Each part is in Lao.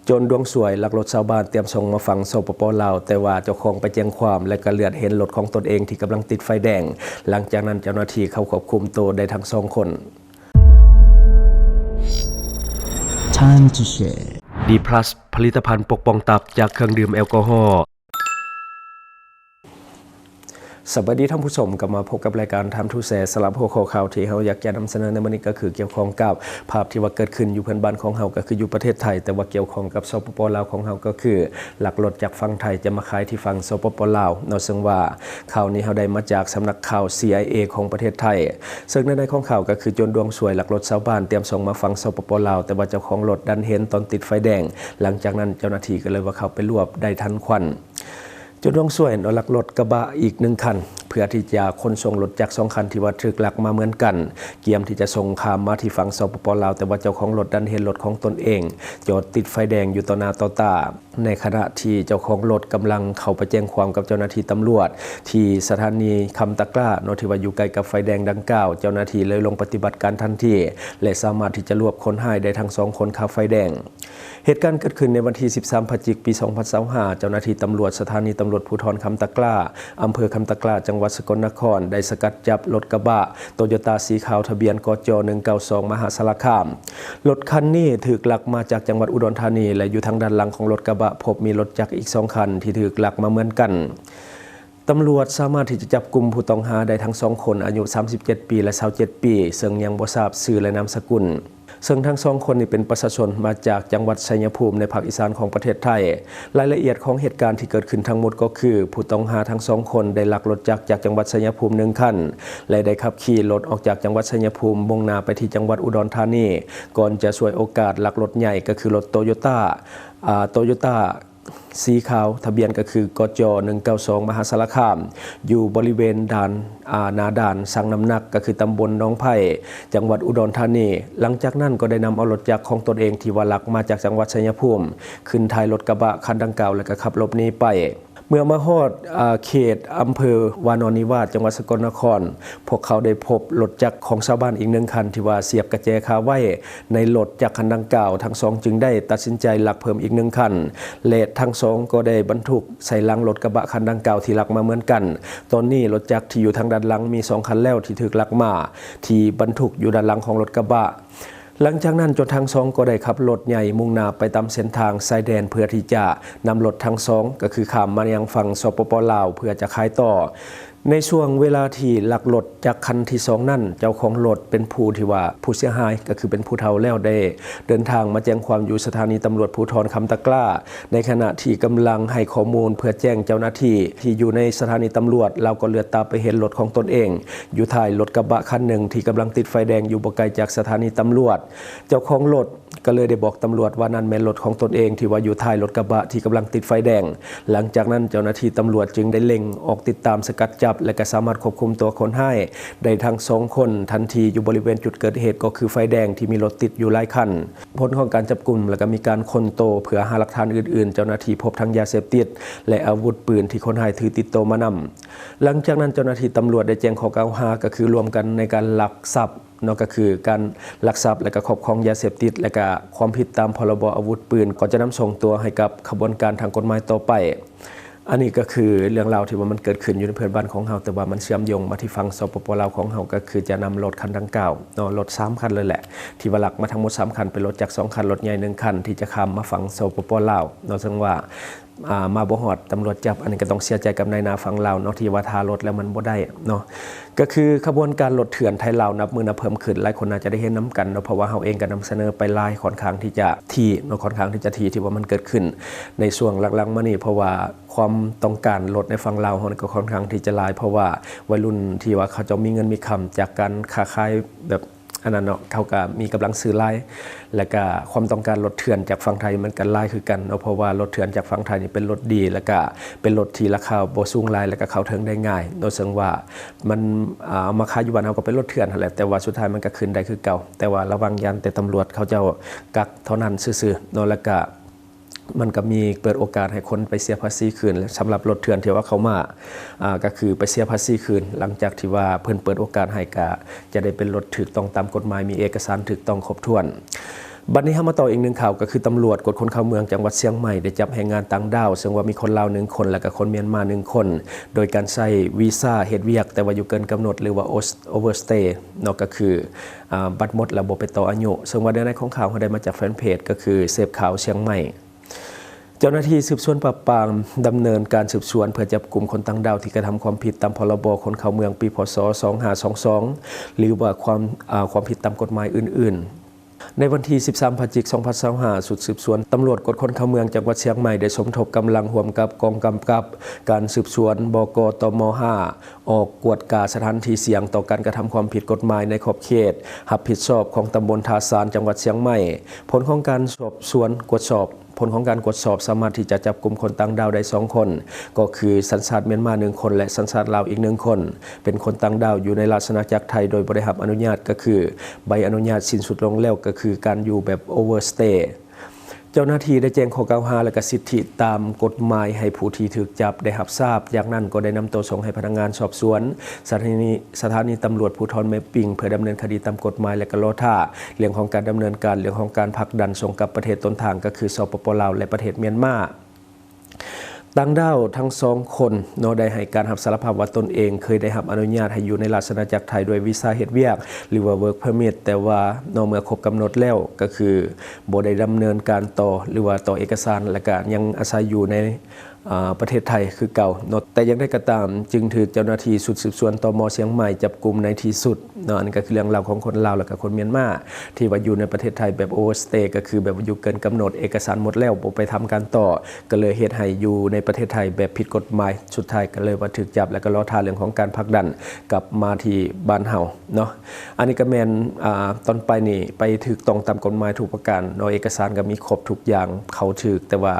ໂຈນດວງສວຍລັກລົດຊາວບ້ານຕຽມສົ່ງມາຝັ່ງ ສປປ ລາວ, ແຕ່ວ່າເຈົ້າຂອງໄປແຈ້ງຄວາມ ແລະ ກໍເລືອດເຫັນລົດຂອງຕົນເອງທີ່ກຳລັງຕິດໄຟແດງ. ຫຼັງຈາກນັ້ນເຈົ້າໜ້າທີ່ເຂົ້າຄວບຄຸມໂຕໄດ້ທັງສອງຄົນ. Time to share. ດີພລັສ ຜະລິດຕະພັນປົກປ້ອງຕັບຈາກເຄື່ອງດື່ມແອລກໍຮໍ. ສະບາຍດີທ່ານຜູ້ຊົມ, ກັບມາພົບກັບລາຍການ Time to Share. ສຳລັບຫົວຂໍ້ຂ່າວທີ່ເຮົາຢາກຈະນຳສະເໜີໃນມື້ນີ້ ກໍຄືກ່ຽວຂ້ອງກັບພາບທີ່ວ່າເກີດຂຶ້ນຢູ່ເພື່ອນບ້ານຂອງເຮົາ, ກໍຄືຢູ່ປະເທດໄທ, ແຕ່ວ່າກ່ຽວຂ້ອງກັບ ສປປ ລາວຂອງເຮົາ, ກໍຄືລັກລົດຈາກຝັ່ງໄທຈະມາຂາຍທີ່ຝັ່ງ ສປປ ລາວເນາະ. ເຊິ່ງວ່າຂ່າວນີ້ເຮົາໄດ້ມາຈາກສຳນັກຂ່າວ ຊີໄອເອ ຂອງປະເທດໄທ, ເຊິ່ງໃນໃນຂອງຂ່າວກໍຄືໂຈນດວງສວຍລັກລົດຊາວບ້ານຕຽມສົ່ງມາຝັ່ງ ສປປ ລາວ, ແຕ່ວ່າເຈົ້າຂອງລົດດັນເຫັນຕອນຕິດໄຟແດງ. ຫຼັງຈາກນັ້ນເຈົ້າໜ້າທີ່ກໍເລີຍວ່າເຂົ້າໄປລວບໄດ້ທັນຄວັນ. ໂຈນດວງສວຍເນາະ ລັກລົດກະບະອີກໜຶ່ງຄັນ ເພື່ອທີ່ຈະຂົນສົ່ງລົດຈັກສອງຄັນທີ່ວ່າຖືກລັກມາເໝືອນກັນ, ກຽມທີ່ຈະສົ່ງຂ້າມມາທີ່ຝັ່ງ ສປປ ລາວ, ແຕ່ວ່າເຈົ້າຂອງລົດດັນເຫັນລົດຂອງຕົນເອງຈອດຕິດໄຟແດງຢູ່ຕໍ່ໜ້າຕໍ່ຕາ. ໃນຂະນະທີ່ເຈົ້າຂອງລົດກຳລັງເຂົ້າໄປແຈ້ງຄວາມກັບເຈົ້າໜ້າທີ່ຕຳຫຼວດທີ່ສະຖານີຄຳຕະກລ້າເນາະ ທີ່ວ່າຢູ່ໃກ້ກັບໄຟແດງດັ່ງກ່າວ, ເຈົ້າໜ້າທີ່ເລີຍລົງປະຕິບັດການທັນທີ ແລະ ສາມາດທີ່ຈະລວບຄົນຮ້າຍໄດ້ທັງສອງຄົນຄາໄຟແດງ. ເຫດການເກີດຂຶ້ນໃນວັນທີສິບສາມ ພະຈິກ ປີສອງພັນຊາວຫ້າ, ເຈົ້າໜ້າທີ່ຕຳຫຼວດສະຖານີຕຳຫຼວດພູທອນຄຳຕະກລ້າ ອຳເພີຄຳຕະກລ້າ ຈັງຫວັດສະກົນນະຄອນ ໄດ້ສະກັດຈັບລົດກະບະໂຕໂຍຕ້າສີຂາວ ທະບຽນ ກຈ ໜຶ່ງເກົ້າສອງ ມະຫາສາລະຄາມ. ລົດຄັນນີ້ຖືກລັກມາຈາກຈັງຫວັດອຸດອນທານີ ແລະ ຢູ່ທາງດ້ານຫຼັງຂອງລົດກະບະ ພົບມີລົດຈັກອີກສອງຄັນທີ່ຖືກລັກມາເໝືອນກັນ. ຕຳຫຼວດສາມາດທີ່ຈະຈັບກຸມຜູ້ຕ້ອງຫາໄດ້ທັງສອງຄົນ ອາຍຸສາມສິບເຈັດປີ ແລະ ຊາວເຈັດປີ ເຊິ່ງຍັງບໍ່ຊາບຊື່ ແລະ ນາມສະກຸນ. ເຊິ່ງທັງສອງຄົນນີ້ເປັນປະຊາຊົນມາຈາກຈັງຫວັດໄຊຍະພູມ ໃນພາກອີສານຂອງປະເທດໄທ. ລາຍລະອຽດຂອງເຫດການທີ່ເກີດຂຶ້ນທັງໝົດກໍຄື ຜູ້ຕ້ອງຫາທັງສອງຄົນໄດ້ລັກລົດຈັກຈາກຈັງຫວັດໄຊຍະພູມໜຶ່ງຄັນ ແລະ ໄດ້ຂັບຂີ່ລົດອອກຈາກຈັງຫວັດໄຊຍະພູມ ມຸ່ງໜ້າໄປທີ່ຈັງຫວັດອຸດອນທານີ ກ່ອນຈະສວຍໂອກາດລັກລົດໃຫຍ່ ກໍຄືລົດໂຕໂຍຕ້າ ອາ ໂຕໂຍຕ້າ ສີຂາວ ທະບຽນກໍຄື ກຈ ໜຶ່ງເກົ້າສອງ ມະຫາສາລະຄາມ ຢູ່ບໍລິເວນດ່ານ ອາ ໜ້າດ່ານຊັ່ງນ້ຳໜັກ ກໍຄືຕຳບົນໜອງໄຜ່ ຈັງຫວັດອຸດອນທານີ. ຫຼັງຈາກນັ້ນກໍໄດ້ນຳເອົາລົດຈັກຂອງຕົນເອງທີ່ວ່າລັກມາຈາກຈັງຫວັດໄຊຍະພູມ ຂຶ້ນທ້າຍລົດກະບະຄັນດັ່ງກ່າວ ແລ້ວກໍຂັບຫຼົບໜີໄປ. ເມື່ອມາຮອດ ອາ ເຂດອຳເພີວານອນນິວາດ ຈັງຫວັດສະກົນນະຄອນ, ພວກເຂົາໄດ້ພົບລົດຈັກຂອງຊາວບ້ານອີກໜຶ່ງຄັນທີ່ວ່າສຽບກະແຈຄາໄວ້ໃນລົດຈັກຄັນດັ່ງກ່າວ, ທັງສອງຈຶ່ງໄດ້ຕັດສິນໃຈລັກເພີ່ມອີກໜຶ່ງຄັນ ແລະ ທັງສອງກໍໄດ້ບັນທຸກໃສ່ຫຼັງລົດກະບະຄັນດັ່ງກ່າວທີ່ລັກມາເໝືອນກັນ. ຕອນນີ້ລົດຈັກທີ່ຢູ່ທາງດ້ານຫຼັງມີສອງຄັນແລ້ວທີ່ຖືກລັກມາ ທີ່ບັນທຸກຢູ່ດ້ານຫຼັງຂອງລົດກະບະ. ຫຼັງຈາກນັ້ນ ຈົນທັງສອງກໍໄດ້ຂັບລົດໃຫຍ່ມຸ່ງໜ້າໄປຕາມເສັ້ນທາງຊາຍແດນ ເພື່ອທີ່ຈະນຳລົດທັງສອງ ກໍຄືຂ້າມມາຍັງຝັ່ງ ສປປ ລາວ ເພື່ອຈະຂາຍຕໍ່. ໃນຊ່ວງເວລາທີ່ລັກລົດຈັກຄັນທີສອງນັ້ນ ເຈົ້າຂອງລົດເປັນຜູ້ທີ່ວ່າຜູ້ເສຍຫາຍ ກໍຄືເປັນຜູ້ເຖົ້າແລ້ວ ໄດ້ເດີນທາງມາແຈ້ງຄວາມຢູ່ສະຖານີຕຳຫຼວດພູທອນຄຳຕະກລ້າ ໃນຂະນະທີ່ກຳລັງໃຫ້ຂໍ້ມູນເພື່ອແຈ້ງເຈົ້າໜ້າທີ່ທີ່ຢູ່ໃນສະຖານີຕຳຫຼວດ. ລາວກໍເຫຼືອດຕາໄປເຫັນລົດຂອງຕົນເອງຢູ່ທ້າຍລົດກະບະຄັນໜຶ່ງທີ່ກຳລັງຕິດໄຟແດງຢູ່ບໍ່ໄກຈາກສະຖານີຕຳຫຼວດ. ເຈົ້າຂອງລົດກໍເລີຍໄດ້ບອກຕຳຫຼວດວ່ານັ້ນແມ່ນລົດຂອງຕົນເອງທີ່ວ່າຢູ່ທ້າຍລົດກະບະທີ່ກຳລັງຕິດໄຟແດງ. ຫຼັງຈາກນັ້ນເຈົ້າໜ້າທີ່ຕຳຫຼວດຈຶ່ງໄດ້ເລັ່ງອອກຕິດຕາມສະກັດຈັບ ແລະ ກໍສາມາດຄວບຄຸມຕົວຄົນຮ້າຍໄດ້ທັງສອງຄົນທັນທີຢູ່ບໍລິເວນຈຸດເກີດເຫດ ກໍຄືໄຟແດງທີ່ມີລົດຕິດຢູ່ຫຼາຍຄັນ. ຜົນຂອງການຈັບກຸມ ແລະ ກໍມີການຄົ້ນໂຕເພື່ອຫາຫຼັກຖານອື່ນໆ, ເຈົ້າໜ້າທີ່ພົບທັງຢາເສບຕິດ ແລະ ອາວຸດປືນທີ່ຄົນຮ້າຍຖືຕິດໂຕມານຳ. ຫຼັງຈາກນັ້ນເຈົ້າໜ້າທີ່ຕຳຫຼວດໄດ້ແຈ້ງຂໍ້ກ່າວຫາ ກໍຄືຮ່ວມກັນໃນການລັກຊັບ ເນາະ ກໍຄືການລັກຊັບ ແລະ ກໍຄອບຄອງຢາເສບຕິດ ແລະ ກໍຄວາມຜິດຕາມ ພລບ ອາວຸດປືນ ກໍຈະນຳສົ່ງຕົວໃຫ້ກັບຂະບວນການທາງກົດໝາຍຕໍ່ໄປ. ອັນນີ້ກໍຄືເລື່ອງລາວທີ່ວ່າມັນເກີດຂຶ້ນຢູ່ໃນເພື່ອນບ້ານຂອງເຮົາ, ແຕ່ວ່າມັນເຊື່ອມໂຍງມາທີ່ຝັ່ງ ສປປ ລາວ ຂອງເຮົາ, ກໍຄືຈະນຳລົດຄັນດັ່ງກ່າວເນາະ, ລົດສາມຄັນເລີຍແຫຼະ ທີ່ວ່າລັກມາທັງໝົດສາມຄັນ, ເປັນລົດຈັກສອງຄັນ, ລົດໃຫຍ່ໜຶ່ງຄັນ ທີ່ຈະຂ້າມມາຝັ່ງ ສປປ ລາວ ເນາະ, ເຊິ່ງວ່າ ອ່າ ມາບໍ່ຮອດ ຕຳຫຼວດຈັບ. ອັນນີ້ກໍຕ້ອງເສຍໃຈກັບນາຍໜ້າຝັ່ງລາວເນາະ ທີ່ວ່າຖ້າລົດແລ້ວມັນບໍ່ໄດ້ເນາະ. ກໍຄືຂະບວນການລົດເຖື່ອນໄທລາວນັບມື້ນັບເພີ່ມຂຶ້ນ, ຫຼາຍຄົນໜ້າຈະໄດ້ເຫັນນຳກັນເນາະ, ເພາະວ່າເຮົາເອງກໍນຳສະເໜີໄປຫຼາຍ ຂ້ອນຂ້າງທີ່ຈະຖີ່ເນາະ, ຂ້ອນຂ້າງທີ່ຈະຖີ່ ທີ່ວ່າມັນເກີດຂຶ້ນໃນຊ່ວງຫຼັງໆມານີ້, ເພາະວ່າຄວາມຕ້ອງການລົດໃນຝັ່ງລາວເຮົານີ້ກໍຂ້ອນຂ້າງທີ່ຈະຫຼາຍ, ເພາະວ່າໄວລຸ້ນທີ່ວ່າເຂົາເຈົ້າມີເງິນມີຄຳຈາກການຄ້າຂາຍແບບ ອັນນັ້ນເນາະ, ເຂົາກໍມີກຳລັງຊື້ຫຼາຍ ແລ້ວກໍຄວາມຕ້ອງການລົດເຖື່ອນຈາກຝັ່ງໄທມັນກໍຫຼາຍຄືກັນເນາະ, ເພາະວ່າລົດເຖື່ອນຈາກຝັ່ງໄທນີ້ເປັນລົດດີ ແລ້ວກໍເປັນລົດທີ່ລາຄາບໍ່ສູງຫຼາຍ ແລ້ວກໍເຂົ້າເຖິງໄດ້ງ່າຍເນາະ, ເຊິ່ງວ່າມັນ ອ່າ ເອົາມາຂາຍຢູ່ບ້ານເຮົາກໍເປັນລົດເຖື່ອນຫັ້ນແຫຼະ, ແຕ່ວ່າສຸດທ້າຍມັນກໍຂຶ້ນໄດ້ຄືເກົ່າ, ແຕ່ວ່າລະວັງຢ້ານແຕ່ຕຳຫຼວດເຂົາເຈົ້າກັກເທົ່ານັ້ນຊື່ໆເນາະ, ແລ້ວກໍ ມັນກໍມີເປີດໂອກາດໃຫ້ຄົນໄປເສຍພາສີຄືນ ແລະ ສຳລັບລົດເຖື່ອນທີ່ວ່າເຂົ້າມາ ອ່າ ກໍຄືໄປເສຍພາສີຄືນ, ຫຼັງຈາກທີ່ວ່າເພິ່ນເປີດໂອກາດໃຫ້ ກໍຈະໄດ້ເປັນລົດຖືກຕ້ອງຕາມກົດໝາຍ, ມີເອກະສານຖືກຕ້ອງຄົບຖ້ວນ. ບັດນີ້ເຮົາມາຕໍ່ອີກໜຶ່ງຂ່າວ ກໍຄືຕຳຫຼວດກວດຄົນເຂົ້າເມືອງຈັງຫວັດຊຽງໃໝ່ ໄດ້ຈັບແຮງງານຕ່າງດ້າວ ເຊິ່ງວ່າມີຄົນລາວໜຶ່ງຄົນ ແລະກະຄົນມຽນມາໜຶ່ງຄົນ ໂດຍການໃຊ້ວີຊາເຮັດວຽກ ແຕ່ວ່າຢູ່ເກີນກຳນົດ ຫຼືວ່າ overstay ເນາະ ກໍຄື ອາ ບັດໝົດແລ້ວບໍ່ໄປຕໍ່ອາຍຸ. ເຊິ່ງວ່າເນື້ອໃນຂອງຂ່າວເຮົາໄດ້ມາຈາກແຟນເພຈ ກໍຄືເສບຂ່າວຊຽງໃໝ່. ເຈົ້າໜ້າທີ່ສືບສວນປາບປາມ ດຳເນີນການສືບສວນເພື່ອຈັບກຸມຄົນຕ່າງດ້າວທີ່ກະທຳຄວາມຜິດຕາມ ພ.ລ.ບ. ຄົນເຂົ້າເມືອງ ປີ ພ.ສ. ສອງຫ້າສອງສອງ ຫຼືວ່າຄວາມ ອາ ຄວາມຜິດຕາມກົດໝາຍອື່ນໆ. ໃນວັນທີສິບສາມ ພະຈິກ ສອງພັນຊາວຫ້າ ຊຸດສືບສວນຕຳຫຼວດກວດຄົນເຂົ້າເມືອງຈັງຫວັດຊຽງໃໝ່ ໄດ້ສົມທົບກຳລັງຮ່ວມກັບກອງກຳກັບການສືບສວນ ບກ ຕມ ຫ້າ ອອກກວດກາສະຖານທີ່ສ່ຽງຕໍ່ການກະທຳຄວາມຜິດກົດໝາຍໃນຂອບເຂດຮັບຜິດຊອບຂອງຕຳບົນທ່າຊານ ຈັງຫວັດຊຽງໃໝ່. ຜົນຂອງການສອບສວນກວດສອບ ຜົນຂອງການກວດສອບສາມາດທີ່ຈະຈັບກຸມຄົນຕ່າງດ້າວໄດ້ສອງຄົນ ກໍຄືສັນຊາດມຽນມາໜຶ່ງຄົນ ແລະ ສັນຊາດລາວອີກໜຶ່ງຄົນ ເປັນຄົນຕ່າງດ້າວຢູ່ໃນລາຊະອານາຈັກໄທໂດຍບໍ່ໄດ້ຮັບອະນຸຍາດ ກໍຄືໃບອະນຸຍາດສິ້ນສຸດລົງແລ້ວ ກໍຄືການຢູ່ແບບ overstay. ເຈົ້າໜ້າທີ່ໄດ້ແຈ້ງຂໍ້ກ່າວຫາ ແລະ ກະສິດທິຕາມກົດໝາຍໃຫ້ຜູ້ທີ່ຖືກຈັບໄດ້ຮັບຊາບ, ຈາກນັ້ນກໍໄດ້ນຳຕົວສົ່ງໃຫ້ພະນັກງານສອບສວນສະຖານີ ສະຖານີຕຳຫຼວດພູທອນແມ່ປິງ ເພື່ອດຳເນີນຄະດີຕາມກົດໝາຍ ແລະ ກະລໍຖ້າເລື່ອງຂອງການດຳເນີນການ ເລື່ອງຂອງການຜັກດັນສົ່ງກັບປະເທດຕົ້ນທາງ ກໍຄື ສປປ ລາວ ແລະ ປະເທດມຽນມາ. ຕ່າງດ້າວທັງສອງຄົນເນາະ ໄດ້ໃຫ້ການຮັບສາລະພາບວ່າຕົນເອງເຄີຍໄດ້ຮັບອະນຸຍາດໃຫ້ຢູ່ໃນລາຊະອານາຈັກໄທດ້ວຍວີຊາເຮັດວຽກ ຫຼືວ່າ work permit ແຕ່ວ່າເນາະ ເມື່ອຄົບກຳນົດແລ້ວ ກໍຄືບໍ່ໄດ້ດຳເນີນການຕໍ່ ຫຼືວ່າຕໍ່ເອກະສານ ແລະ ກະຍັງອາໄສຢູ່ໃນ ອາ ປະເທດໄທຄືເກົ່າເນາະ. ແຕ່ຢ່າງໃດກໍຕາມ ຈຶ່ງຖືກເຈົ້າໜ້າທີ່ຊຸດສືບສວນ ຕມ ຊຽງໃໝ່ ຈັບກຸມໃນທີ່ສຸດເນາະ. ອັນນີ້ກໍຄືເລື່ອງລາວຂອງຄົນລາວ ແລະ ກະຄົນມຽນມາ ທີ່ວ່າຢູ່ໃນປະເທດໄທແບບ overstay ກໍຄືແບບວ່າຢູ່ເກີນກຳນົດ ເອກະສານໝົດແລ້ວ ບໍ່ໄປທຳການຕໍ່ ກໍເລີຍເຮັດໃຫ້ຢູ່ໃນປະເທດໄທແບບຜິດກົດໝາຍ ສຸດທ້າຍກໍເລີຍວ່າຖືກຈັບ ແລ້ວກໍລໍຖ້າເລື່ອງຂອງການຜັກດັນກັບມາທີ່ບ້ານເຮົາເນາະ. ອັນນີ້ກໍແມ່ນ ອາ ຕອນໄປນີ້ໄປຖືກຕ້ອງຕາມກົດໝາຍທຸກປະການເນາະ ເອກະສານກໍມີຄົບທຸກຢ່າງ ເຂົ້າຖືກ ແຕ່ວ່າ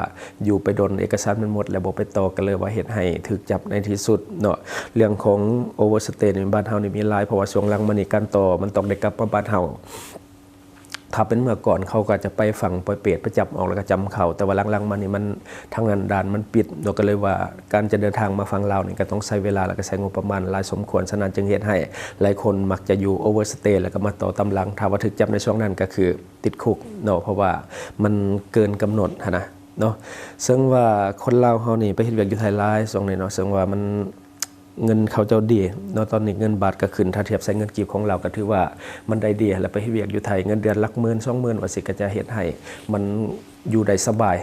ຢູ່ໄປດົນ ເອກະສານມັນໝົດ ແລ້ວບໍ່ໄປຕໍ່ ກໍເລີຍວ່າເຮັດໃຫ້ຖືກຈັບໃນທີ່ສຸດເນາະ. ເລື່ອງຂອງ overstay ນີ້ ບ້ານເຮົານີ້ມີຫຼາຍ ເພາະວ່າຊ່ວງຫຼັງມານີ້ການຕໍ່ມັນຕ້ອງໄດ້ກັບມາບ້ານເຮົາ. ຖ້າເປັນເມື່ອກ່ອນເຂົາກໍຈະໄປຝັງປ່ອຍເປດ ໄປຈັບອອກແລ້ວກໍຈຳເຂົາ, ແຕ່ວ່າຫຼັງໆມານີ້ມັນ ທາງນັ້ນດ່ານມັນປິດເນາະ, ກໍເລີຍວ່າການຈະເດີນທາງມາຝັ່ງລາວນີ້ກໍຕ້ອງໃຊ້ເວລາ ແລ້ວກໍໃຊ້ງົບປະມານຫຼາຍສົມຄວນ. ສະນັ້ນຈຶ່ງເຮັດໃຫ້ຫຼາຍຄົນມັກຈະຢູ່ overstay ແລ້ວກໍມາຕໍ່ຕາມຫຼັງ. ຖ້າວ່າຖືກຈັບໃນຊ່ວງນັ້ນກໍຄືຕິດຄຸກເນາະ, ເພາະວ່າມັນເກີນກຳນົດຫັ້ນນະເນາະ. ເຊິ່ງວ່າຄົນລາວເຮົານີ້ໄປເຮັດວຽກຢູ່ໄທຫຼາຍຊ່ວງນີ້ເນາະ, ເຊິ່ງວ່າມັນ ເງິນເຂົາເຈົ້າດີເນາະ, ຕອນນີ້ເງິນບາດກໍຂຶ້ນ ຖ້າທຽບໃສ່ເງິນກີບຂອງລາວ ກໍຖືວ່າມັນໄດ້ດີ. ແລ້ວໄປເຮັດວຽກຢູ່ໄທ ເງິນເດືອນຫຼັກໝື່ນ ສອງໝື່ນວ່າຊີ້ ກໍຈະເຮັດໃຫ້ມັນຢູ່ໄດ້ສະບາຍ,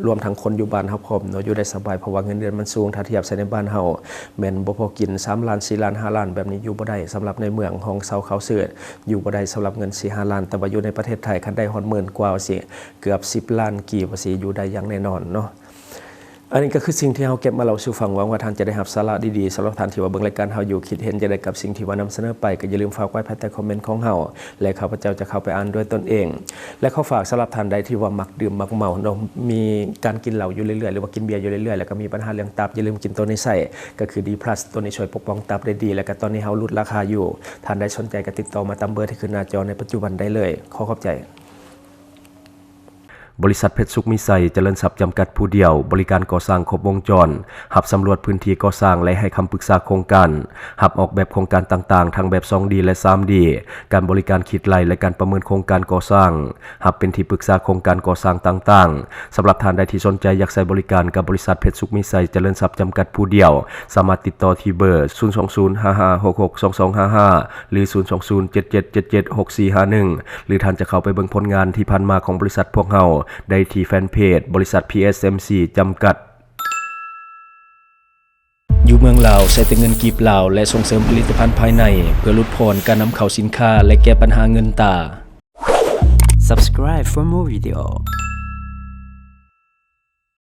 ລວມທັງຄົນຢູ່ບ້ານເຮົາພ້ອມເນາະ ຢູ່ໄດ້ສະບາຍ ເພາະວ່າເງິນເດືອນມັນສູງ. ຖ້າທຽບໃສ່ໃນບ້ານເຮົາ ແມ່ນບໍ່ພໍກິນ ສາມລ້ານ ສີ່ລ້ານ ຫ້າລ້ານ ແບບນີ້ຢູ່ບໍ່ໄດ້. ສຳລັບໃນເມືອງຫ້ອງເຊົ່າເຂົ້າຊື້ ຢູ່ບໍ່ໄດ້ສຳລັບເງິນສີ່ຫ້າລ້ານ, ແຕ່ວ່າຢູ່ໃນປະເທດໄທ ຄັນໄດ້ຮອດໝື່ນກວ່າວ່າຊີ້ ເກືອບສິບລ້ານກີບວ່າຊີ້ ຢູ່ໄດ້ຢ່າງແນ່ນອນເນາະ. ອັນນີ້ກໍຄືສິ່ງທີ່ເຮົາເກັບມາເລົ່າສູ່ຟັງ, ຫວັງວ່າທ່ານຈະໄດ້ຮັບສາລະດີໆ. ສຳລັບທ່ານທີ່ວ່າເບິ່ງລາຍການເຮົາຢູ່ ຄິດເຫັນຈັ່ງໃດກັບສິ່ງທີ່ວ່ານຳສະເໜີໄປ, ກໍຢ່າລືມຝາກໄວ້ພາຍໃຕ້ຄອມເມັນຂອງເຮົາ ແລະ ຂ້າພະເຈົ້າຈະເຂົ້າໄປອ່ານດ້ວຍຕົນເອງ. ແລະ ຂໍຝາກສຳລັບທ່ານໃດທີ່ວ່າມັກດື່ມມັກເມົາເນາະ, ມີການກິນເຫຼົ້າຢູ່ເລື້ອຍໆ ຫຼືວ່າກິນເບຍຢູ່ເລື້ອຍໆ ແລ້ວກໍມີບັນຫາເລື່ອງຕັບ, ຢ່າລືມກິນໂຕນີ້ໃຊ້ ກໍຄື D plus ໂຕນີ້ຊ່ວຍປົກປ້ອງຕັບໄດ້ດີ. ແລ້ວກໍຕອນນີ້ເຮົາຫຼຸດລາຄາຢູ່, ທ່ານໃດສົນໃຈກໍຕິດຕໍ່ມາຕາມເບີທີ່ຂຶ້ນໜ້າຈໍໃນປັດຈຸບັນໄດ້ເລີຍ. ຂໍຂອບໃຈ. ບໍລິສັດເພັດສຸກມີໄຊຈະເລີນຊັບຈຳກັດຜູ້ດຽວ ບໍລິການກໍ່ສ້າງຄົບວົງຈອນ, ຮັບສຳຫຼວດພື້ນທີ່ກໍ່ສ້າງ ແລະ ໃຫ້ຄຳປຶກສາໂຄງການ, ຮັບອອກແບບໂຄງການຕ່າງໆ ທັງແບບ ສອງດີ ແລະ ສາມດີ, ການບໍລິການຄິດໄລ່ ແລະ ການປະເມີນໂຄງການກໍ່ສ້າງ, ຮັບເປັນທີ່ປຶກສາໂຄງການກໍ່ສ້າງຕ່າງໆ. ສຳລັບທ່ານໃດທີ່ສົນໃຈຢາກໃຊ້ບໍລິການກັບບໍລິສັດເພັດສຸກມີໄຊຈະເລີນຊັບຈຳກັດຜູ້ດຽວ, ສາມາດຕິດຕໍ່ທີ່ເບີ ສູນສອງສູນ ຫ້າຫ້າຫົກຫົກ ສອງສອງຫ້າຫ້າ ຫຼື ສູນສອງສູນ ເຈັດເຈັດເຈັດເຈັດ ຫົກສີ່ຫ້າໜຶ່ງ ຫຼື ທ່ານຈະເຂົ້າໄປເບິ່ງຜົນງານທີ່ຜ່ານມາຂອງບໍລິສັດພວກເຮົາໄດ້ທີ່ແຟນເພຈ ບໍລິສັດ ພີເອັສເອັມຊີ ຈຳກັດ. ຢູ່ເມືອງລາວ ໃຊ້ແຕ່ເງິນກີບລາວ ແລະ ສົ່ງເສີມຜະລິດຕະພັນພາຍໃນ ເພື່ອຫຼຸດຜ່ອນການນຳເຂົ້າສິນຄ້າ ແລະ ແກ້ບັນຫາເງິນຕາ. Subscribe for more video.